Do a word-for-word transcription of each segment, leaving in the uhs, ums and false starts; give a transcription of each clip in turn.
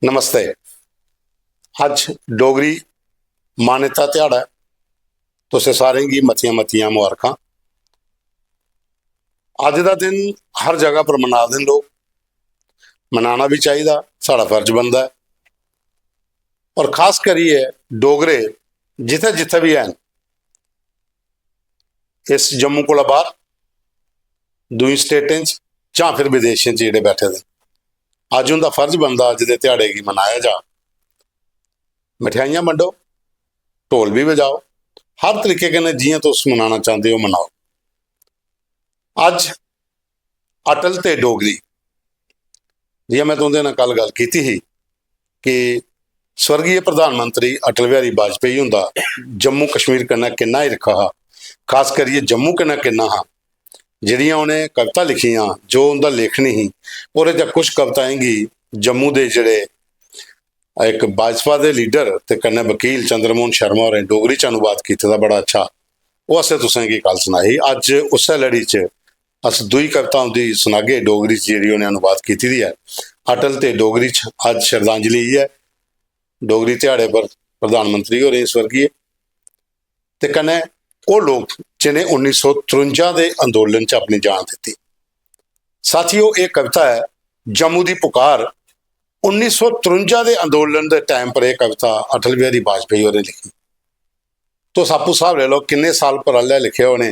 नमस्ते। अज्ज डोगरी मान्यता ध्याड़ा ऐ। तुसें सारें गी मतियां मतियां मुबारखां। अज्ज दा दिन हर जगह पर मना दे न लोग, मनाना बी चाहिदा, साढ़ा फर्ज बनदा ऐ। और खास करियै डोगरे जित्थै जित्थै बी हैन, इस जम्मू कोला बाहर दूई स्टेटें च जां फिर विदेशें च जेह्ड़े बैठे दे न, अज्ज उं'दा फर्ज बनदा अज्ज दे ध्याड़े गी मनाया जा। मठेआइयां बंडो, ढोल बी बजाओ, हर तरीके कन्नै जि'यां तुस मनाना चांह्दे ओ मनाओ। अज्ज अटल ते डोगरी, जि'यां में तुं'दे नै कल गल्ल कीती ही कि स्वर्गीय प्रधानमंत्री अटल बिहारी वाजपेयी हुंदा जम्मू कश्मीर कन्नै किन्ना हिरख हा, खास करियै जम्मू कन्नै किन्ना हा। जेह्ड़ियां उ'नें कविता लिखियां, जो उं'दा लेखनी ही, ओह्दे चा कुछ कविताएं गी जम्मू दे जेह्ड़े इक भाजपा दे लीडर ते कन्नै वकील चंद्रमोहन शर्मा होरें डोगरी च अनुवाद कीते दा बड़ा अच्छा, ओह् असें तुसें गी कल सनाई। अज्ज उस्सै लड़ी च अस दूई कविता उं'दी सनागे डोगरी च, जेह्ड़ी उ'नें अनुवाद कीती दी ऐ। अटल ते डोगरी च अज्ज श्रद्धांजलि इ'यै, डोगरी ध्याड़े पर प्रधानमंत्री होरें स्वर्गीय, ते कन्नै ओह् लोक जिनें उन्नी सौ त्रुंजा दे अंदोलन च अपनी जान दित्ती। साथियो, एह् कविता ऐ जम्मू दी पुकार। उन्नी सौ त्रुंजा दे अंदोलन दे टाइम पर एह् कविता अटल बिहारी वाजपेयी होरें लिखी। तुस आपूं स्हाब लाई लैओ, किन्ने साल पैह्लें लिखे होने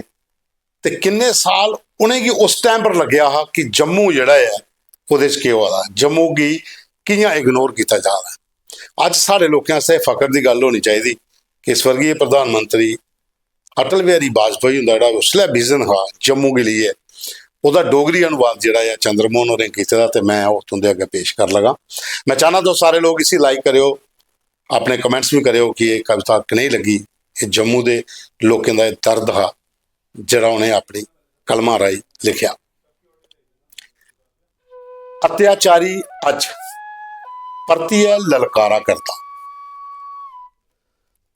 ते किन्ने साल उ'नेंगी उस टाइम पर लग्गेआ हा कि जम्मू जेह्ड़ा ऐ, ओह्दे च केह् होआ दा, जम्मू गी कि'यां इग्नोर कीता जा दा ऐ। अज्ज साढ़े लोकें आस्तै फख्र दी गल्ल होनी चाहिदी कि स्वर्गीय प्रधानमंत्री अटल बिहारी वाजपेयी हुंदा जेह्ड़ा उसलै विजन हा जम्मू गी लेइयै, ओह्दा डोगरी अनुवाद जेह्ड़ा ऐ चंद्रमोहन होरें कीते दा, ते में ओह् तुं'दे अग्गें पेश कर लगा। में चाह्न्नां तुस सारे लोक इसी लाइक करेओ, अपने कमेंट्स बी करेओ कि एह् कविता कनेही लग्गी। एह् जम्मू दे लोकें दा एह् दर्द हा जेह्ड़ा उ'नें अपनी कलमां राही लिखेआ। अत्याचारी अज्ज परतियै ललकारा करदा,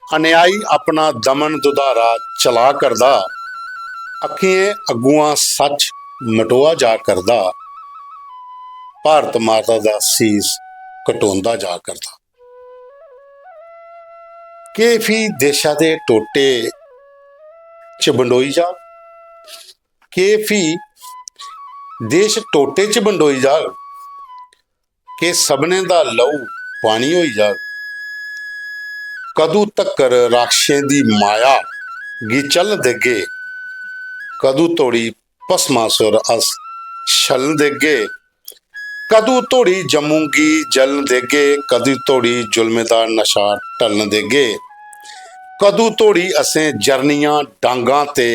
अन्यायी अपना दमन दुधारा चला करदा, अक्खियें अग्गुआं सच मटोआ जा करदा, भारत माता दा सीस कटोंदा जा करदा। केह् फ्ही देशा दे टोटे च बंडोई जाग? केह् फ्ही देश टोटे च बंडोई जाग? केह् सभनें दा लहू पानी होई जाग? कदूं तक्कर राक्षसें दी माया गी चलन देगे? कदूं तोड़ी भस्मासुर अस छलन देगे? कदूं तोड़ी जम्मू गी जलन देगे? कदूं तोड़ी जुल्में दा नशा टलन देगे? कदूं तोड़ी असें जरनियां, डांगां ते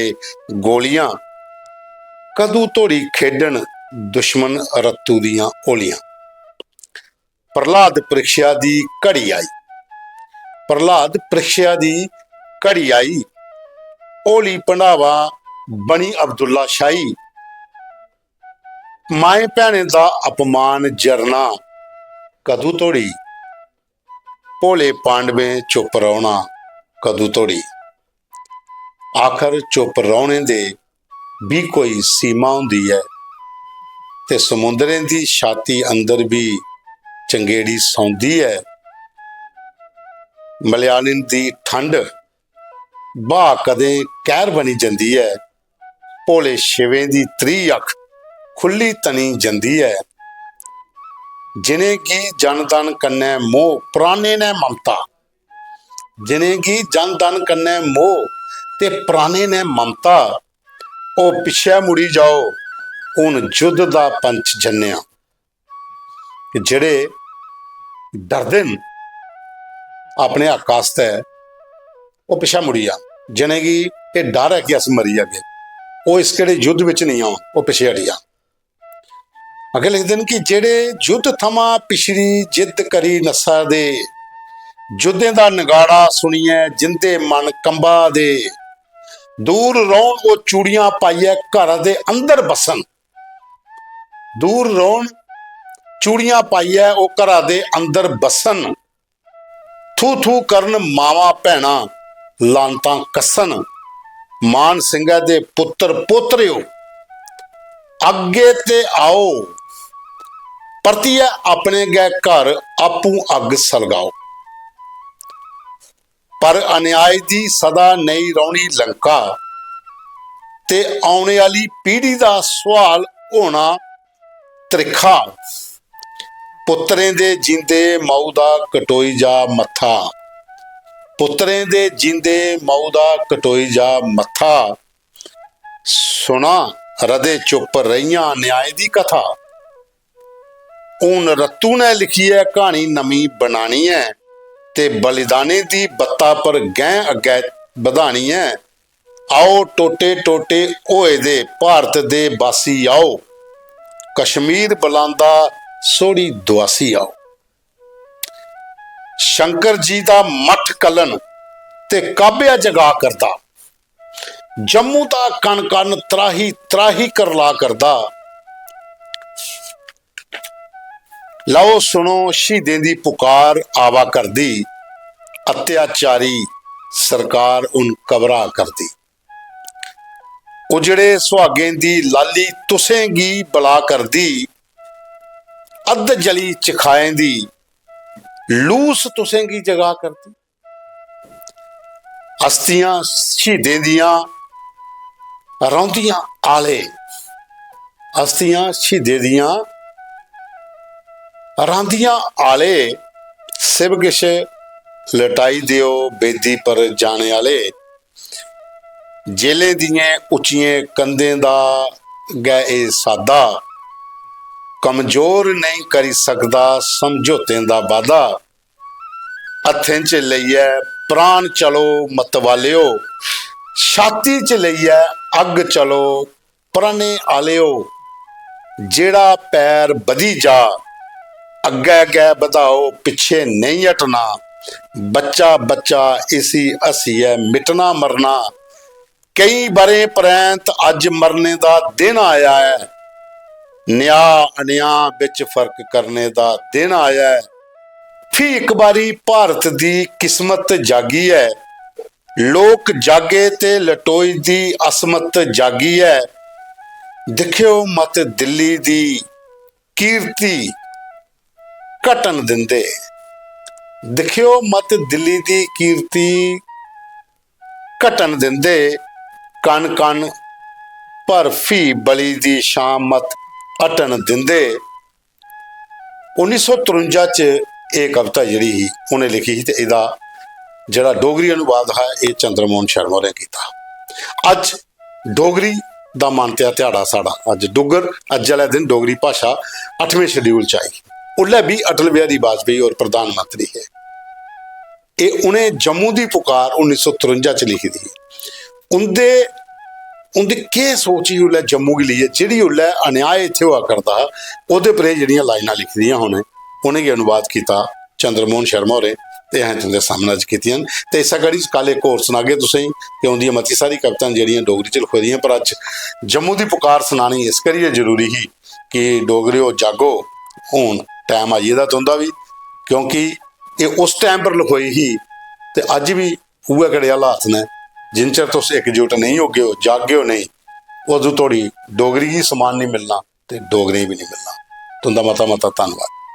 गोलियां? कदूं तोड़ी खेडन दुश्मन रत्तू दियां होलियां? प्रह्लाद परीक्षा दी घड़ी आई, प्रह्लाद परीक्षा दी घड़ी आई, होली भंडावा बनी अब्दुल्ला शाही। माएं भैनें दा अपमान जरना कदूं तोड़ी? भोले पांडवें चुप रौह्ना कदूं तोड़ी? आखर चुप रौह्ने दे बी कोई सीमा होंदी ऐ, ते समुंदरें दी छाती अंदर बी चंगेड़ी सौंदी ऐ। मलयालिन दी ठंड ब्हाऽ कदें कैह्र बनी जंदी ऐ, भोले शिवें दी त्री अक्ख खु'ल्ली तनी जंदी ऐ। जिनेंगी जन धन कन्नै मोह्, प्राणें नै ममता, जिनेंगी जन धन कन्नै मोह् ते प्राणें नै ममता, ओह् पिच्छै मुड़ी जाओ, हून युद्ध दा पंच जन्नेआ। कि जेह्ड़े डरदे न अपने हक आस्तै, ओह् पिच्छें मुड़ी जान। जिनेंगी एह् डर ऐ कि अस मरी जागे, ओह् इस केह्ड़े युद्ध बिच नेईं औन, ओह् पिच्छें हटी जान। अग्गें लिखदे न कि जेह्ड़े युद्ध थमां पिछड़ी जिद्द करी नस्सा दे, युद्धें दा नगाड़ा सुनियै जिंदे मन कंबा दे, दूर रौह्न ओह् चूड़ियां पाइयै घरा दे अंदर बस्सन। दूर रौह्न, चूड़ियां पाइयै ओह् घरा दे अंदर बस्सन। थू थू करन मावां भैनां, लानतां कस्सन। मान सिंहै दे पुत्तर पोतरेओ, अग्गे ते आओ, परतियै अपने गै घर आपूं अग्ग सलगाओ। पर अन्याय दी सदा नेईं रौह्नी लंका, ते औने आह्ली पीढ़ी दा सुआल होना त्रिक्खा। पुत्तरें दे जींदे मऊ दा कटोई जा मत्था, पुत्तरें दे जींदे मऊ दा कटोई जा मत्था। सुना, रदे चुप्प रेहियां न्याय दी कथा। हून रत्तू ने लिखियै क्हानी नमीं बनानी ऐ ते बलिदानें दी बत्ता पर गैं अग्गै बधानी ऐ। आओ, टोटे टोटे होए दे भारत दे बासी आओ, कश्मीर बलांदा सोड़ी दुआसी आओ। शंकर जी दा मठ कलन ते काब्या जगा करदा, जम्मू दा कन कन त्राही त्राही करला करदा। लओ सुनो, शहीदें दी पुकार आवा करदी, अत्याचारी सरकार हून घबरा करदी। उजड़े सुहागें दी लाली तुसें गी बला करदी, अद्ध जली चखाएं दी लूस तुसें गी जगा करदी। अस्थियां शहीदें दियां रौंदियां आले, अस्थियां शहीदें दियां रांदियां आले, सब किश लटाई देओ बेदी पर जाने आले। जेलें दियें उच्चियें कंधें दा गै एह् सादा, कमजोर नेईं करी सकदा समझौतें दा वादा। हत्थें च लेइयै प्राण चलो मतवालेओ, छाती च लेइयै अग्ग चलो प्राणें आलेओ। जेह्ड़ा पैर बधी जा, अग्गै गै बधाओ, पिच्छे नेईं हटना। बच्चा बच्चा इसी हस्सियै मिटना मरना। केईं ब'रें परैंत अज्ज मरने दा दिन आया ऐ। न्याऽ अन्याऽ बिच फर्क करने दा दिन आया ऐ। फ्ही इक बारी भारत दी किस्मत जागी ऐ। लोक जागे ते लटोई दी असमत जागी ऐ। दिक्खेओ मत दिल्ली दी कीर्ति घटन दिंदे। दिक्खेओ मत दिल्ली दी कीर्ति घटन दिंदे। कन कन पर फ्ही बली दी छां मत हटन दिंदे। उन्नी सौ त्रुंजा च एह् कविता जेह्ड़ी ही, उ'नें लिखी ही ते एह्दा जेह्ड़ा डोगरी अनुवाद हा, एह् चंद्रमोहन शर्मा होरें कीता। अज्ज डोगरी दा मानतेआ ध्याड़ा साढ़ा, अज्ज डुग्गर, अज्ज आह्ले दिन डोगरी भाशा अठमें schedule च आई। उसलै बी अटल बिहारी वाजपेयी होर प्रधानमंत्री हे। एह् उ'नें जम्मू दी पुकार उन्नी सौ त्रुंजा च लिखी दी ही। उं'दे, उं'दी केह् सोच ही उसलै जम्मू गी लेइयै, जेह्ड़ी उसलै अन्याय इत्थै होआ करदा हा, ओह्दे पर एह् जेह्ड़ियां लाइनां लिखी दियां उ'नें, उ'नेंगी अनुवाद कीता चंद्रमोहन शर्मा होरें, ते असें तुं'दे सामने अज्ज कीतियां न। ते इस्सै कड़ी च कल इक होर सनागे तुसेंगी, कि उं'दियां मती सारी कवितां न जेह्ड़ियां डोगरी च लखोई दियां, पर अज्ज जम्मू दी पुकार सनानी इस करियै जरूरी ही कि डोगरेओ जागो, हून टैम आई गेदा तुं'दा बी, क्योंकि एह् उस टैम पर लखोई ही ते अज्ज बी उ'ऐ कड़े हालात न। जिन्ने चिर तुस इकजुट नेईं होगेओ, जागेओ नेईं, अदूं धोड़ी डोगरी गी सम्मान नेईं मिलना ते डोगरें गी बी नेईं मिलना। तुं'दा मता मता धन्नवाद।